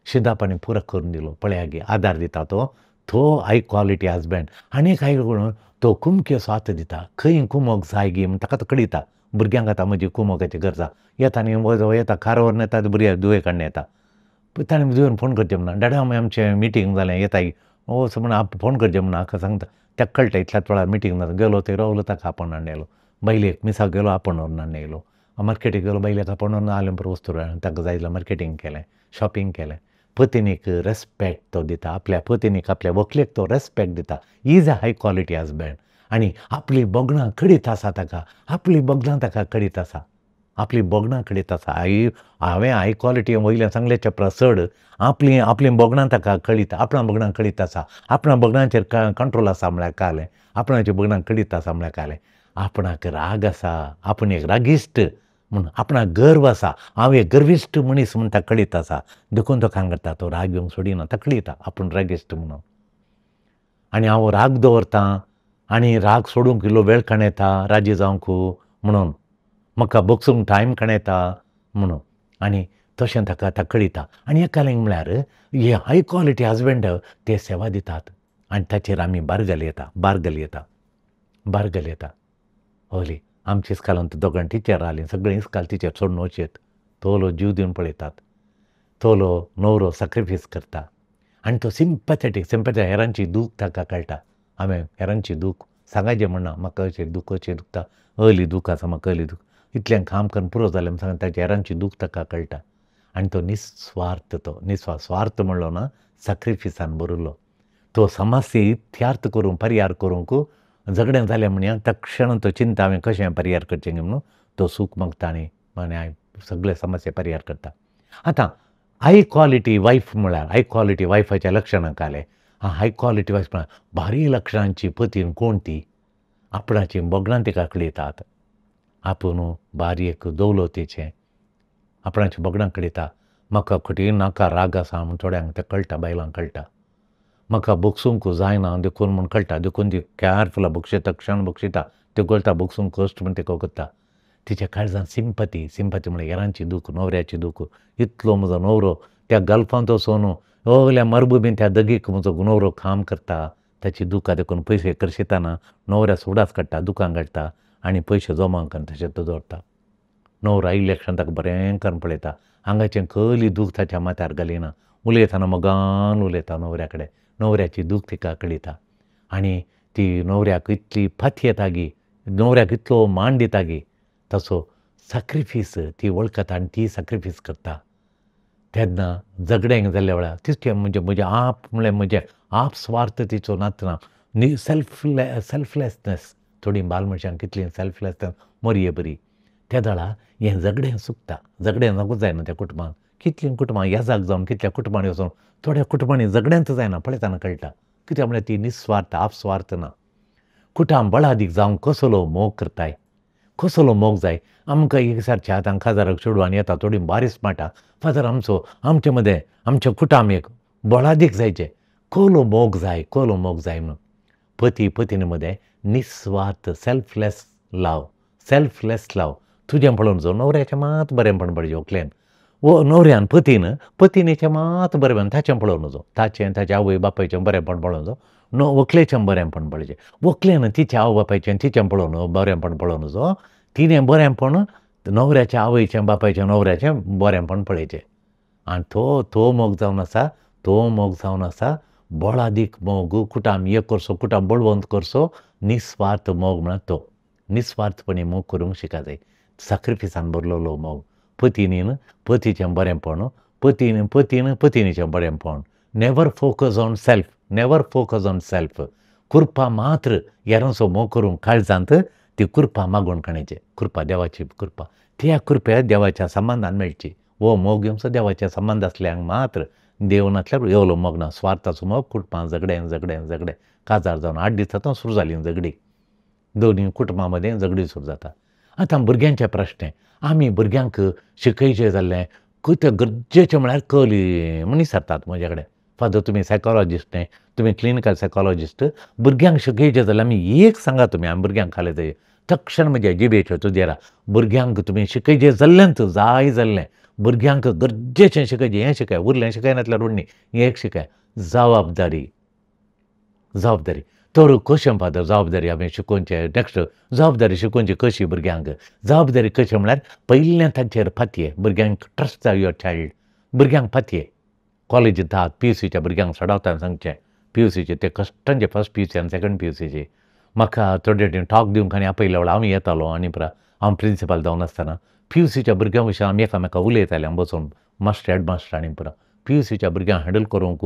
शिदाप आनी पुरो करून दिलो. पळया गे आदार दिता तो, तो हाय क्वॉलिटी हजबंड. आनी एक हाय तो कुमक्यो साथ दिता, खंय कुमोक जाय गी म्हूण ताका तो कळयता. भुरग्यांक आतां म्हजी कुमोकाची गरज आसा, येता न्ही येता कार व्हरून येता भुरग्याक दुवे काडून येता. ताणें दुवेन फोन करचें म्हणा, डाडा आमचें मिटींग जालें येता वच म्हण फोन करचें म्हणून हाका सांगता. ताका कळटा इतल्याच वेळार मिटींग जाता. गेलो थंय रावलो ताका आपोवन हाडून आयलो. बायलेक मिसाक गेलो आपोवन व्हरून हाडून आयलो. मार्केटीक गेलो बायलेक आपोवन व्हरून आयलो परत वस्तू ताका जाय जाल्यार मार्केटींग केलें, शॉपिंग केलें. पतिनीक रेस्पेक्ट तो दिता, आपल्या पतिनीक आपल्या व्हंकलेक तो रेस्पेक्ट दिता. Is a high quality husband. आनी आपली भोगणां कळीत आसा ताका, आपली भोगणां ताका कळीत आसा, आपली भोगणां कळीत आसा. आई हांवें हाय क्वॉलिटी वयल्यान सांगल्याच्या परस चड आपलीं आपलीं भोगणां ताका कळीत, आपणा भोगणां कळीत आसा, आपणा भोगणांचेर कंट्रोल आसा म्हळ्यार कालें, आपणाची भोगणां कळीत आसा म्हळ्यार कालें. आपणाक राग आसा, आपूण एक रागिश्ट म्हूण, आपणाक गर्व आसा, हांव एक गर्विश्ट मनीस म्हूण ताका कळीत आसा. देखून तो कांय करता, तो राग घेवंक सोडिना, ताका कळयता आपूण रागिश्ट म्हणून. आनी हांव राग दवरतां आनी राग सोडूंक इल्लो वेळ काणयता राजी जावंक म्हणून, म्हाका बगसूंक टायम काणयता म्हणून. आनी तशें ताका ताका कळयता. आनी एकालें म्हळ्यार हे हाय क्वॉलिटी हजबंड ते सेवा दितात आनी ताचेर आमी बारगल येता, बारगल येता, बारगल येता. हय आमच्या इस्कालांत दोगां टिचर आली, सगळीं इस्काल टिचर सोडून वचेत, तोलो जीव दिवन पळयतात, तोलो न्हवरो सॅक्रिफायस करता आनी तो सिंपथेटीक, सिंपथेटीक हेरांची दूख ताका कळटा. हांवें हेरांची दूख सांगायचें म्हणना, म्हाका अशें दूख अशें दुखता, अली दूख आसा म्हाका, अली दूख, इतलें काम करून पुरो जालें म्हूण सांगता, ताच्या हेरांची दूख ताका कळटा. आनी तो निस्वार्थ, तो निस्वार्थ, स्वार्थ म्हणलो ना, सॅक्रिफिसान भरिल्लो. तो समस्या इत्यार्थ करूंक परिहार करूंक झगडें जालें म्हणया तक्षण तो चिंता हांवें कशें परिहार करचें म्हणून तो सूख मागता आनी आनी सगळे समस्या परिहार करता. आतां हाय क्वॉलिटी वायफ म्हळ्यार हाय क्वॉलिटी वायफाच्या लक्षणां कालें. हाय क्वॉलिटी वायफ म्हळ्यार भारी लक्षणांची पतीन कोण ती, आपणाची भोगणां तिका कळयतात, आपूण भारी एक दौलतीचें आपणाची भोगणां कळयता. म्हाका कठीण नाका राग आसा म्हूण थोड्यांक तें कळटा, बायलांक कळटा. म्हाका बगसूंक जायना देखून म्हूण कळटा, देखून ती कॅरफुल बक्षयता, क्षण बक्षयता, त्यो कळटा बगसूंक कश्ट म्हूण तिका करता. तिच्या काळजान सिंपती, सिंपती म्हळ्यार हेरांची दूख, न्हवऱ्याची दूख. इतलो म्हजो न्हवरो त्या गल्फांत वचून सगल्या मरभूमीन त्या दगीक म्हजो न्हवरो काम करता, ताची दुखां देखून पयशे खर्चितना न्हवऱ्या सुडास काडटा, दुकान काडटा आनी पयशे जमा करून तशें तो दवरता. न्हवरो आयिल्ल्या क्षण ताका बरें करून पळयता, हांगाचें कसली दूख ताच्या माथ्यार घालिना, उलयतना मोगान उलयता न्हवऱ्या कडेन, न्हवऱ्याची दूख तिका कळयता. आनी ती न्हवऱ्याक इतली फातयेता गी, न्हवऱ्याक इतलो मान दिता गी, तसो सॅक्रिफीस ती वळखता आनी ती सॅक्रिफीस करता. तेन्ना झगडें जाल्ल्या वेळार तिचें म्हणजे म्हजें आप म्हणल्यार म्हजें आप स्वार्थ तिचो नातना, सेल्फलेसनेस. थोडीं बाल मनशांक कितलीं सेल्फलेसनेस मोरये बरी, त्या वेळार हें झगडें सुकता. झगडें जावंकूच जायना त्या कुटुंबांत. कितलीं कुटुंबां येजाक जावन कितल्या कुटुंबांनी वचून थोड्या कुटुंबांनी झगड्यांत जायना, पळयतना कळटा. कित्याक म्हळ्यार ती निस्वार्थ, आपस्वार्थ ना. कुटां बळादीक जावंक कसलो मोग करताय, कसलो मोग जाय. आमकां एक सारच्या आतां काजाराक चेडवान येता, थोडीं बारीक स्मार्ट फादर आमचो आमचे मदें आमच्या कुटाम एक बळादीक जायचें, कसलो मोग जाय, कसलो मोग जाय म्हणून. पती पतीनी मदें निस्वार्थ सेल्फलेस लव, सेल्फलेस लव. तुजें पळोवन जो न्हवऱ्याचें मात बरेंपण पळय व्हंकलेन, वो न्हवऱ्यान पतीन पतीनेचें मात बरेंपण ताचें पळोवन जो, ताचें ताच्या आवय बापायचें बरेंपण पळोवन जो, व्हंकलेचें बरेंपण पळयचें, व्हंकलेन तिच्या आवय बापायचें तिचें पळोवन बरेंपण पळोवन जो, तिणें बरेंपण न्हवऱ्याच्या आवयचें बापायचें न्हवऱ्याचें बरेंपण पळयचें. आनी तो तो मोग जावन आसा, तो मोग जावन आसा बळादीक मोग कुटाम एक करचो कुटाम बळवंत करचो निस्वार्थ मोग म्हळ्यार तो निस्वार्थपणी मोग करूंक शिका जाय. साक्रिफिसान भरलेलो मोग, पतीनीन पतीचें बरेंपण, पतीन पतीन पतिनीचें बरेंपण. Never focus on self, never focus on self. कृपा मात्र हेरांचो मोग करूंक काळजांत ती कृपा मागून काडची, कृपा देवाची कृपा, त्या कृपया देवाच्या संबंदान मेळची. हो मोग येवचो देवाच्या संबंद आसल्यार मात्र, देव नासल्यार येवलो मोग ना. स्वार्थाचो मोग कुटुंबां झगडें झगडें झगडें काजार जावन 8 दीस जाता सुरू जालीं झगडीं, दोनूय कुटुंबां मदें झगडीं सुरू जाता. आतां भुरग्यांचे प्रश्न, आमी भुरग्यांक शिकयचें जाल्लें कितें गरजेचें म्हळ्यार कली म्हूण विचारतात म्हजे कडेन, फादर तुमी सायकोलॉजिस्ट न्ही, तुमी क्लिनिकल सायकोलॉजिस्ट, भुरग्यांक शिकयचें जाल्यार आमी एक सांगा तुमी आमी भुरग्यांक खालें जाय तक्षण म्हज्या जिबेच्यो तुजेरा. भुरग्यांक तुमी शिकयचें जाल्लेंच जाय जाल्लें, भुरग्यांक गरजेचें शिकयचें, हें शिकय उरलें शिकयनासल्यार उरनी, एक शिकय जबाबदारी, जबाबदारी. तर कशें फादर जबाबदारी आमी शिकोवचें, नेक्स्ट जबाबदारी शिकोवची कशी भुरग्यांक? जबाबदारी कशी म्हळ्यार पयलें तांचेर फातये, भुरग्यांक ट्रस्ट your child, भुरग्यांक फातये. कॉलेजींत आहात PUCच्या भुरग्यांक चडावता सांगचें, PUCचे ते कश्टांचे फर्स्ट PUC आनी सेकंड PUCचे म्हाका थोडे टॉक दिवंक आनी आपयल्या वेळार हांव येतालो आनी हांव प्रिंसिपल जावन आसतना PUCच्या भुरग्यां विशीं आमी एकामेका उलयताले, आमी बसून मास्टर हेडमास्टर आनी पुरा PUCच्या भुरग्यांक हँडल करूंक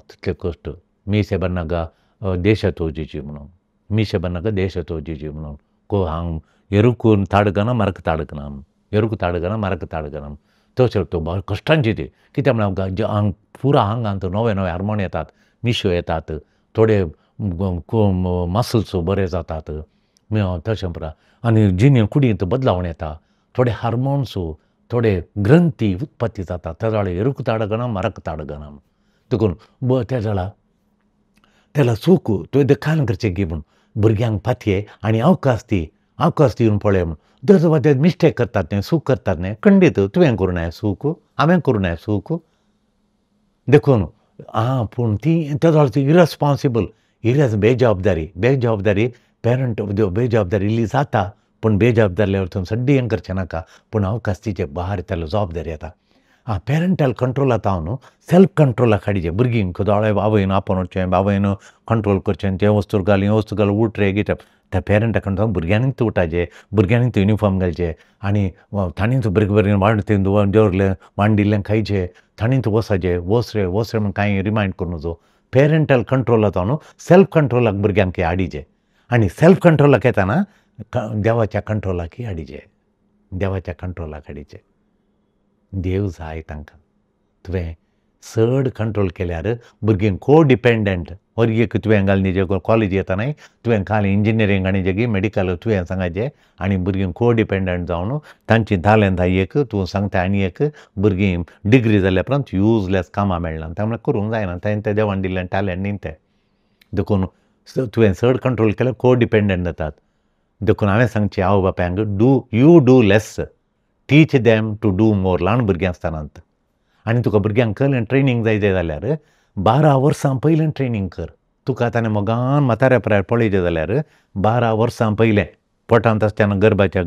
तितले कश्ट. मिशे बन्नागा देश तोजीची म्हणून, मिशे बन्नागा देश तोजीची म्हणून को हांग एरुकून ताडगना मरक ताडगना, एरुक ताडगना मरक ताडगना तशें तो बरें कश्टांची ती. कित्याक म्हळ्यार हांग पुरा आंगांत नवे नवे हार्मोन येतात, मिश्यो येतात, थोडे मसल्स बरे जातात तशें पुरा, आनी जिणे कुडींत बदलावण येता, थोडे हार्मोन्स थोडे ग्रंथी उत्पत्ती जाता. त्या जाल्यार एरुक ताडगना मरक ताडगना देखून त्या जाल्यार त्याला चूक तुवें कान करचें गी म्हूण भुरग्यांक फातये आनी अवकाश दी, अवकाश दिवन पळय म्हूण. जर ते मिस्टेक करतात न्ही, चूक करतात न्ही, खंडीत तुवें करूं नये चूक, हांवें करूं नये चूक, देखून आं पूण ती त्या जाल्यार ती इरेस्पोन्सिबल, इरेस बेजबाबदारी, बेजबाबदारी पेरंट बेजबाबदारी इल्ली जाता, पूण बेजबाबदारी थंय सड्डी हें करचें नाका, पूण अवकाश तिचे भार त्याला जबाबदारी येता. आं पेरंटल कंट्रोल आतां न्हू सेल्फ कंट्रोलाक हाडचें, भुरगीं दोळे आवयन आपोवन वचचें, आवयन कंट्रोल करचें, तें वस्तू घाल हें वस्तू घाल उठ रे कितें त्या पेरंटा कंट्रोल भुरग्यांनीच उठाचें, भुरग्यांनीच युनिफॉर्म घालचें आनी ताणीच भुरगीं भुरगीं वांट दवरलें मांडिल्लें खायचें, ताणीच वसाचें वस रे वस रे म्हूण कांय रिमायंड करूं नजो. पेरंटल कंट्रोल आतां न्हू सेल्फ कंट्रोलाक भुरग्यांक हाडचें आनी सेल्फ कंट्रोलाक येतना देवाच्या कंट्रोलाकय हाडचें, देवाच्या कंट्रोलाक हाडचें. देव जाय तांकां. तुवें चड कंट्रोल केल्यार भुरगीं कोडिपेंडंट, एक तुवें घालून दिचें कॉलेज येतनाय तुवें काल इंजिनियरींग आनी जेगी मेडिकल तुवें सांगाचें आनी भुरगीं कोडिपेंडंट जावन तांची तालेंतां एक तूं सांगता आनी एक भुरगीं डिग्री जाल्या उपरांत युजलेस कामां मेळना, तांकां करूंक जायना, तांणी तें देवान दिल्लें टॅलंट न्ही तें. देखून तुवें चड कंट्रोल केल्यार कोडिपेंडंट जातात. देखून हांवें सांगचें आवय बापायंक, do you do less, teach them to do more. ल्हान भुरगीं आसतनात आनी तुका भुरग्यांक कहलें ट्रेनींग जाय जाल्यार 12 वर्सां पयलें ट्रेनींग कर. तुका ताणें मोगान म्हाताऱ्या पिरायेर पळयचें जाल्यार 12 वर्सां पयलें पोटांत आसतना गर्भाच्या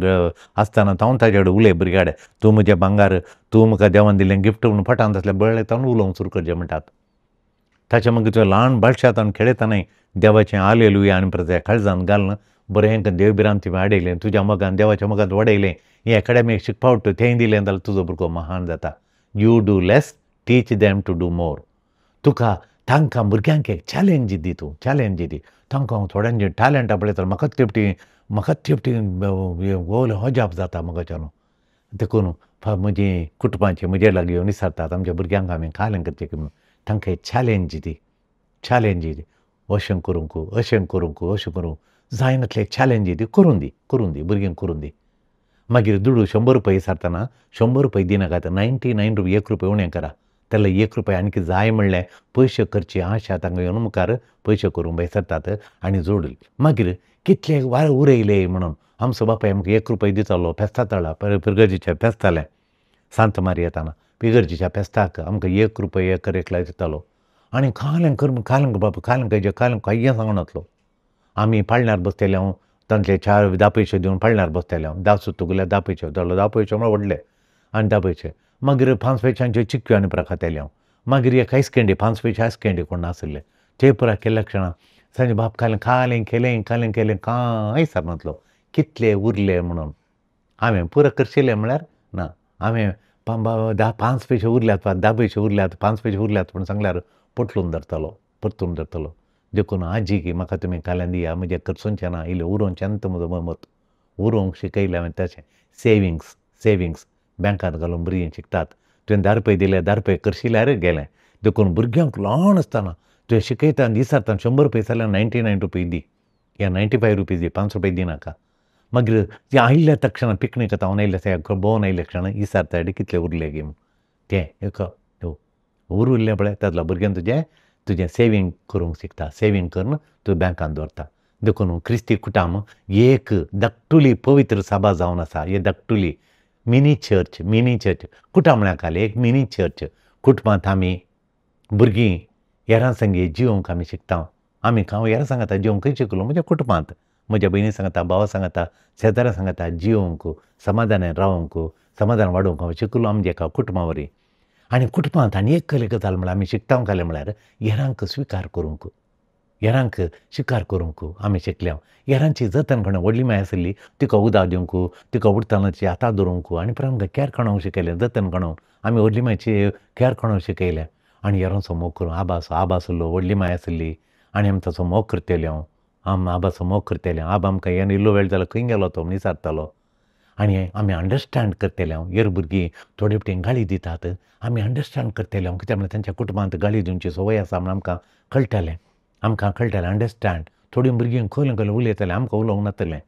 आसतना तावन ताजे कडेन उलय भुरग्या कडेन, तूं म्हजें भांगार, तूं म्हाका देवान दिल्लें गिफ्ट म्हणून पोटांत आसलें बळ्ळे तावन उलोवंक सुरू करचें म्हणटात. ताच्या मागीर तुवें ल्हान बाळशातान खेळयतनाय देवाचें आलेलुया आनी परत काळजान घालून बरें देव भिरांती वाडयलें, तुज्या मोगान देवाच्या मोगान वाडयलें, हें एकाडेमीक शिकपा उरता तेंय दिलें जाल्यार तुजो भुरगो महान जाता. You do less, teach them to do more. तुका तांकां भुरग्यांक एक चॅलेंज दी, तूं चॅलेंज दी तांकां. थोड्यांचे टॅलंट पळयता म्हाका तेपटी, म्हाका तेपटी अजाप जाता म्हाका न्हू. देखून म्हजी कुटुंबाची म्हजे लागीं येवन विचारतात आमच्या भुरग्यांक आमी कालें करचें की म्हणून, तांकां एक चॅलेंज दी, चॅलेंज दी, अशें करूंक अशें करूंक अशें करूंक जायनातलें एक चॅलेंज दी, करून दी, करून दी भुरग्यांक करून दी. मागीर दुडू 100 रुपये विचारतना 100 रुपये दिनाकात, 99 रुपये 1 रुपये उणें करा, त्याला 1 रुपये आनीक जाय म्हणलें पयशे करची आशा तांकां येवन मुखार पयशे करूंक विसरतात आनी जोडली. मागीर कितले वार उरयले म्हणून आमचो बापाय आमकां 1 रुपये दितालो फेस्ता तळा पिरगर्जीच्या फेस्तालें सांत मारी येताना पिगर्जीच्या फेस्ताक आमकां 1 रुपये एक एकला दितालो आनी खालें कर खालें बापा खालें खंयचें खालें कांय सांगनातलो. आमी पाळण्यार बसतले हांव तांतले 4 10 पयशे दिवन पाळण्यार बसतले हांव, 10 सुतुगल्यार 10 पयशे जालो, 10 पयशे म्हळ्यार व्हडले आनी 10 पयशे मागीर 5 पयशांच्यो चिक्क्यो आनी परा खाताले हांव. मागीर एक आयस कँडी 5 पयशे आयस कँडी कोण नाशिल्ले ते पुरा केल्ल्या क्षणा सांजे बाप खालें खालें केलें खालें केलें कांय सरनातलो कितले उरले म्हणून हांवें पुरो करशिल्लें म्हळ्यार ना. हांवें 5 पयशे उरल्यात 10 पयशे उरल्यात 5 पयशे उरल्यात म्हूण सांगल्यार पोटलून धरतालो परतून धरतालो. देखून आजी की म्हाका तुमी काल्यान दिया म्हजें खर्चुचें ना इल्लें उरोवचें न्हय म्हजो मत उरोवंक शिकयलें हांवें तशें. सेविंग्स सेविंग्स बँकांत घालून भुरगीं शिकतात. तुवें 10 रुपये दिले 10 रुपये करशिल्यार गेलें. देखून भुरग्यांक ल्हान आसतना तुवें शिकयता आनी दिसाता 100 रुपये जाल्यार 99 रुपये दी या 95 रुपीज दी 5 रुपये दिनाका. मागीर ते आयिल्ल्या तक्षणा पिकनीक हांव आयिल्ले भोंवन आयिल्ल्या क्षण विचारता कितले उरले गी तें एक उरिल्लें पळय तातूंतल्या भुरग्यान तुजें तुजें सेवींग करूंक शिकता. सेवींग करून तूं बँकांत दवरता. देखून क्रिस्ती कुटाम एक धाकटुली पवित्र सभा जावन आसा. हे धाकटुली मिनी चर्च, मिनी चर्च कुटाम म्हळ्यार खाली एक मिनी चर्च. कुटुंबांत आमी भुरगीं हेरां संगी जिवंक आमी शिकता. आमी हांव हेरां सांगता जिवंक खंय शिकलो म्हज्या कुटुंबांत, म्हज्या भयणी सांगता, भावा सांगता, शेजाऱ्यां सांगता जिवंक समाधानान रावंक समाधान वाडोवंक हांव शिकलो आमच्या एका कुटुंबा वरी. आनी कुटुंबांत आनी एक कले गजाल म्हळ्यार आमी शिकता घालें म्हळ्यार हेरांक स्विकार करूंक, हेरांक स्विकार करूंक आमी शिकल्या. हेरांची जतन करून व्हडली माय आसली तिका उदक दिवंक, तिका उठतना तिच्या हाताक धरूंक आनी परत आमकां कॅर करूंक शिकयलें. जतन करूंक आमी व्हडली मायची कॅर करूंक शिकयलें. आनी हेरांचो मोग करूं आबा आबा आसलो व्हडली माय आसली आनी आमी ताचो मोग करतले. हांव आम आबाचो मोग करतले. आबा आमकां येवन इल्लो वेळ जालो खंय गेलो तो म्हूण विचारतालो. आनी आमी अंडरस्टँड करतले. हांव हेर भुरगीं थोडे फावटी गाळी दितात आमी अंडरस्टँड करतले. हांव कित्याक म्हळ्यार तांच्या कुटुंबांत गाळी दिवची संवय आसा म्हूण आमकां कळटालें. आमकां कळटालें अंडरस्टँड. थोडीं भुरगीं खंय खंय उलयतालें आमकां उलोवंक नातलें.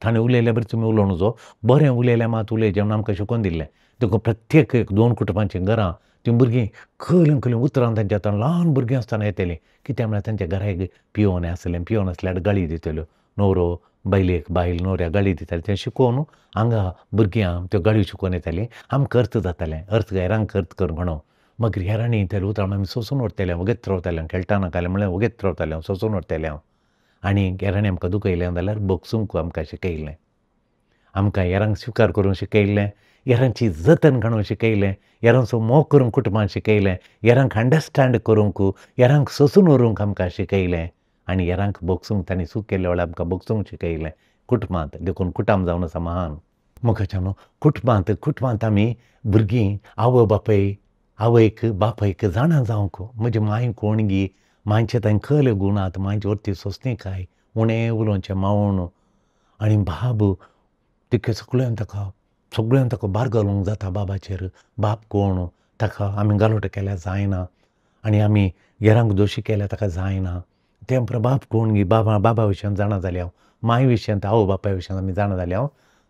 ताणें उलयल्या बरें तुमी उलोवं नजो, बरें उलयलें मात उलयचें म्हूण आमकां शिकोवन दिल्लें. देखून प्रत्येक एक 2 कुटुंबांचीं घरां तीं भुरगीं खंय खंय उतरां तांच्या हातान ल्हान भुरगीं आसतना येतलीं. कित्याक म्हळ्यार तांच्या घरा एक पियोन आसलें, पियोन आसल्यार गाळी दितल्यो न्हवरो बायलेक, बायल न्हवऱ्याक गाळी दिताली. तें शिकोवन हांगा भुरग्यांक त्यो गाळयो शिकोवन येतालीं. आमकां अर्थ जातालें, अर्थ हेरांक अर्थ करूंक म्हणून. मागीर हेरांनी त्या उतरां आमी सोंसून व्हरतले, वगेत रावतालें. खेळटाना कालें म्हळ्यार वगेत रावतालें हांव, सोंसून व्हरतलें हांव. आनी हेरांनी आमकां दुखयलें जाल्यार भोगसूंक आमकां शिकयलें. आमकां हेरांक स्विकार करूंक शिकयलें, हेरांची जतन करूंक शिकयलें, हेरांचो मोग करूंक कुटुंबान शिकयलें, हेरांक अंडरस्टँड करूंक, हेरांक सोंसून व्हरूंक आमकां शिकयलें. आनी हेरांक भोगसूंक तांणी चूक केल्ल्या वेळार आमकां भोगसूंक शिकयलें कुटुंबांत. देखून कुटुंब जावन आसा महान. मोगाच्या न्हू कुटुंबांत कुटुंबांत आमी भुरगीं आवय बापाय आवयक बापायक जाणा जावंक म्हजी मांय कोण गी, मांयचे तांकां कसले गूण आहात, मांयची वरती सोंसणीकाय, उणें उलोवचें मावण आनी बाब तिका सगळ्यान ताका सगळ्यान ताका भार घालूंक जाता बाबाचेर. बाप कोण ताका आमी गालोट केल्यार जायना आनी आमी हेरांक दोशी केल्यार ताका जायना. तें बाप कोण गी बाबा बाबा विशयान जाणा जालें हांव, माय विशयांत आवय बापाय विशयांत आमी जाणा जालें हांव,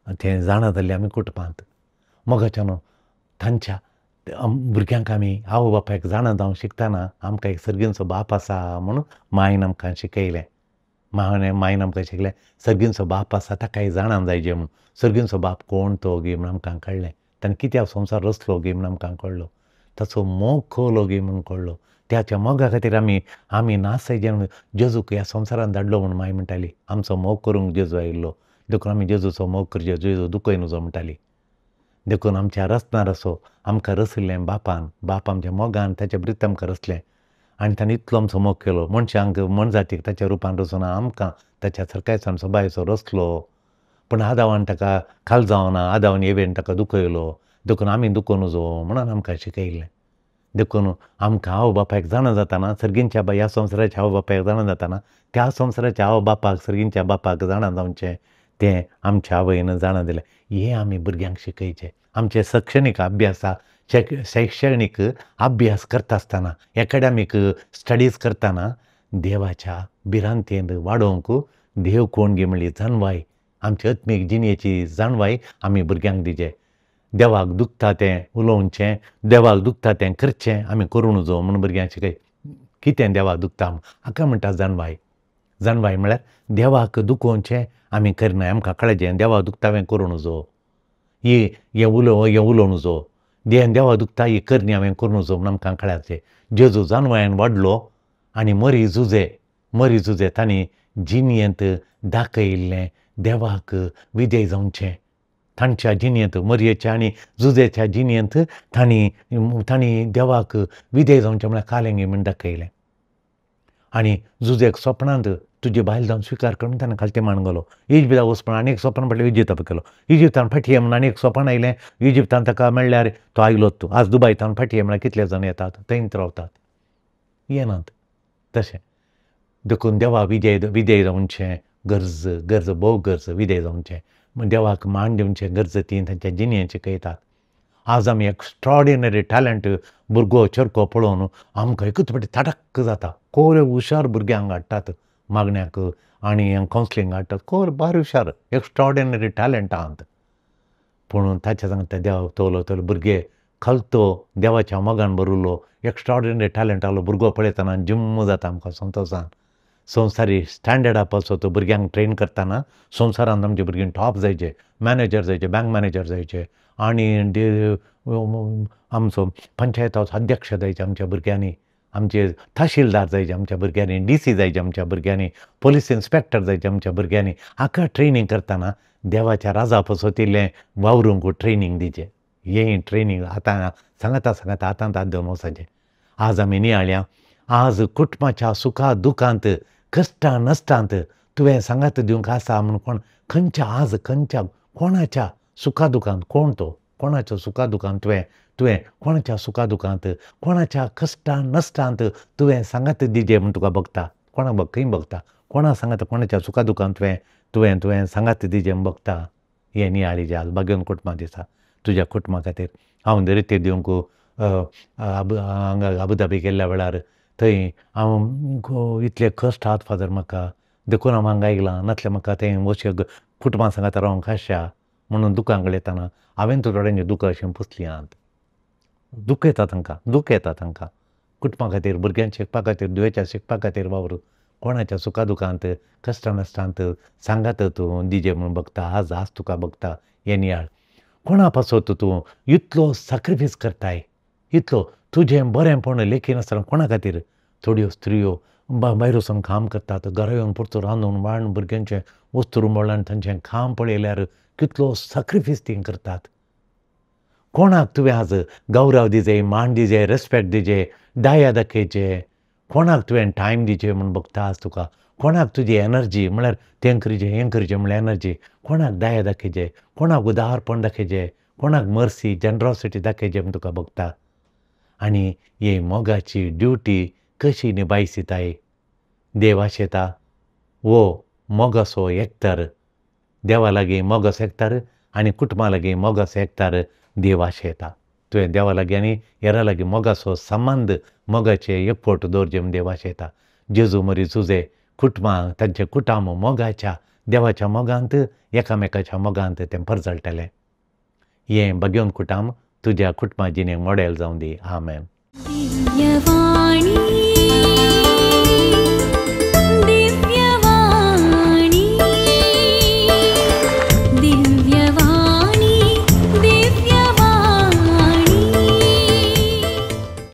तें जाणा जाल्लें आमी कुटुंबांत. मोगाच्या न्हू तांच्या भुरग्यांक आमी आवय बापायक जाणा जावंक शिकतना आमकां एक सर्गींचो बाप आसा म्हूण मायन आमकां शिकयलें. मायन आमकां शिकलें सर्गींचो बाप आसा ताकाय जाणा जायजे म्हूण. सर्गींचो बाप कोण तो गी म्हूण आमकां कळ्ळें. ताणें कित्याक संवसार रचलो गी म्हूण आमकां कळ्ळो. ताचो मोग खोलो गी म्हूण कळ्ळो. त्याच्या मोगा खातीर आमी आमी नासायजे म्हणून जेजूक ह्या संवसारांत धाडलो म्हूण माय म्हणटाली. आमचो मोग करूंक जेजू आयिल्लो देखून आमी जेजूचो मोग करचो, जेजू दुखय नजो म्हणटाली. देखून आमच्या रचणार असो आमकां रचिल्लें बापान, बाप आमच्या मोगान ताच्या ब्रित आमकां रचलें आनी ताणें इतलो आमचो मोग केलो. मनशांक मनजातीक ताच्या रुपान रचूना आमकां ताच्या सरकायसान सबायचो रचलो. पूण आदावान ताका खाल जावना, आदावान एवेन ताका दुखयलो. देखून आमी दुखोवं नजो म्हणून आमकां शिकयलें. देखून आमकां आवय बापायक जाणा जाताना सर्गींच्या ह्या संवसाराच्या आवय बापायक जाणा जाताना त्या संवसाराच्या आवय बापाक सर्गींच्या बापाक जाणा जावचें तें आमच्या आवयन जाणा दिलें. हें आमी भुरग्यांक शिकयचें. आमचे शैक्षणीक अभ्यासा शैक्षणीक अभ्यास करता आसतना एकाडेमीक स्टडीज करतना देवाच्या भिरांतेन वाडोवंक देव कोण गी म्हणली जाणवाय, आमची आत्मीक जिणेची जाणवाय आमी भुरग्यांक दिवचे. देवाक दुखता तें उलोवचें, देवाक दुखता तें करचें आमी करूं नजो म्हूण भुरग्यांक शिकय. कितें देवाक दुखता हाका म्हणटा जाणवाय. जाणवाय म्हळ्यार देवाक दुखोवचें आमी करनाय, आमकां कळचें देवाक दुखता हांवें करूं नजो, हें उलोवं नजो, देवाक दुखता ही करणी हांवें करूं नजो म्हूण आमकां कळचें. जेजू जाणवायेन वाडलो आनी मरी जुजे, मरी जुजे तांणी जिणेंत दाखयिल्लें देवाक विधेय जावचें, तांच्या जिणेंत, मरयेच्या आनी जुजेच्या जिणेंत तांणी तांणी देवाक विधेय जावचें म्हळ्यार कालेंगी म्हूण दाखयलें. आनी जुजेक सपनांत तुजी बायल जावन स्विकार कर म्हूण ताणें खालती माणगलो. इजिप्ता वच म्हूण आनी एक सपन पडलें, इजिप्ता गेलो. इजिप्तान फाटी ये म्हूण आनी एक सपन आयलें, इजिप्तान ताका मेळ्ळ्यार तो आयलोच. तूं आज दुबायतान फाटी ये म्हळ्यार कितले जाण येतात, थंयच रावतात, येनात. तशें देखून देवा विजय विधेय जावचें गरज, गरज भोव गरज विधेय जावचें, देवाक मान दिवचें गरज ती तांच्या जिणेंत शिकयतात. आज आमी एक्स्ट्रॉर्डिनरी टॅलंट भुरगो चेरको पळोवन आमकां एकूच फावटी तडक जाता. कोरे हुशार भुरग्यांक हाडटात मागण्याक आनी कावन्सिलींग हाडटात, कोर भारी हुशार एक्स्ट्रॉर्डिनरी टॅलंट आहात. पूण ताच्या सांगता देव तोलो तोलो भुरगे खलतो देवाच्या मोगान भरिल्लो एक्स्ट्रॉर्डिनरी टॅलंट आहलो भुरगो पळयतना जिम्म जाता आमकां संतोशान. संवसारी स्टँडर्डा पासत भुरग्यांक ट्रेन करतना संवसारांत आमच्या भुरगीं टॉप जायचे, मॅनेजर जायचे, बँक मॅनेजर जायचे आनी आमचो पंचायत हावस अध्यक्ष जायचे आमच्या भुरग्यांनी, आमचे तहसीलदार जायचे आमच्या भुरग्यांनी, डी सी जायचे आमच्या भुरग्यांनी, पोलीस इन्स्पेक्टर जायचे आमच्या भुरग्यांनी. हाका ट्रेनींग करतना देवाच्या राजा पासत इल्लें वावरूंक ट्रेनींग दिवचें. हें ट्रेनींग आतां सांगता सांगता आतां आतां देवन वचपाचें. आज आमी नियाळया, आज कुटुंबाच्या सुखा दुखांत कश्टां नश्टांत तुवें सांगात दिवंक आसा म्हूण कोण खंयच्या आज खंयच्या कोणाच्या सुखा दुखांत कोण तो कोणाच्या सुखा दुखांत तुवें तुवें कोणाच्या सुखा दुखांत कोणाच्या कश्टां नश्टांत तुवें सांगात दिजे म्हूण तुका बगता. कोणा बग खंय बगता, कोणा सांगात कोणाच्या सुखा दुखांत तुवें तुवें तुवें सांगात दिजे म्हूण बगता. हें नियाळी आज बागेवन कुटुंबा दिसा तुज्या कुटुंबा खातीर हांव दरेते दिवंक हांगा अबुधाबी गेल्ल्या वेळार थंय हांव इतले कश्ट आहात फादर म्हाका, देखून हांव हांगा आयलां, नासल्यार म्हाका थंय वचूं कुटुंबा सांगात रावंक आशा म्हणून दुकां गळयतना हांवें थोड्यांची दुकां अशीं पुसलीं आहात. दुख येता तांकां, दुख येता तांकां कुटुंबा खातीर, भुरग्यांक शिकपा खातीर, धुवेच्या शिकपा खातीर वावर कोणाच्या सुखा दुखांत कश्टां नश्टांत सांगात तूं दिजे म्हूण बगता. आज आज तुका बगता. हें नियाळ कोणा पासत तूं इतलो सॅक्रिफायस करताय, इतलो तुजें बरेंपण लेखिनासतना कोणा खातीर. थोड्यो स्त्रियो भायर वचून काम करतात, घरा येवन परतो रांदून वाडून भुरग्यांचें वस्तू रुमडल्यान तांचें काम पळयल्यार कितलो सॅक्रिफायस तीं करतात. कोणाक तुवें आज गौरव दिजे, मान दिजे, रेस्पेक्ट दिजे, दया दाखयचे, कोणाक तुवें टायम दिचे म्हूण बगता आज तुका. कोणाक तुजी एनर्जी म्हळ्यार तें करचें हें करचें म्हळ्यार एनर्जी, कोणाक दया दाखयचे, कोणाक उदारपण दाखयचें, कोणाक मर्सी जनरोसिटी दाखयचे म्हूण तुका बगता. आनी ही मोगाची ड्युटी कशी निभायसिताय. देव आशेता वो मोगाचो एकतार, देवा लागीं मोगाचो एकतार आनी कुटुंबा लागीं मोगाचो एकतार देव आशेता. तुवें देवा लागीं आनी हेरां लागीं मोगाचो संबंद, मोगाचे एकवट दवरचें म्हूण देव आशेता. जेजू मरी तुजे कुटुंबां तांचें कुटुंब मोगाच्या देवाच्या मोगांत एकामेकाच्या मोगांत तें परजळटलें. हें भाग्यवंत कुटुंब तुज्या कुटुंबा जिणेक मॉडेल जावं दी. आमेन. दिव्यवाणी.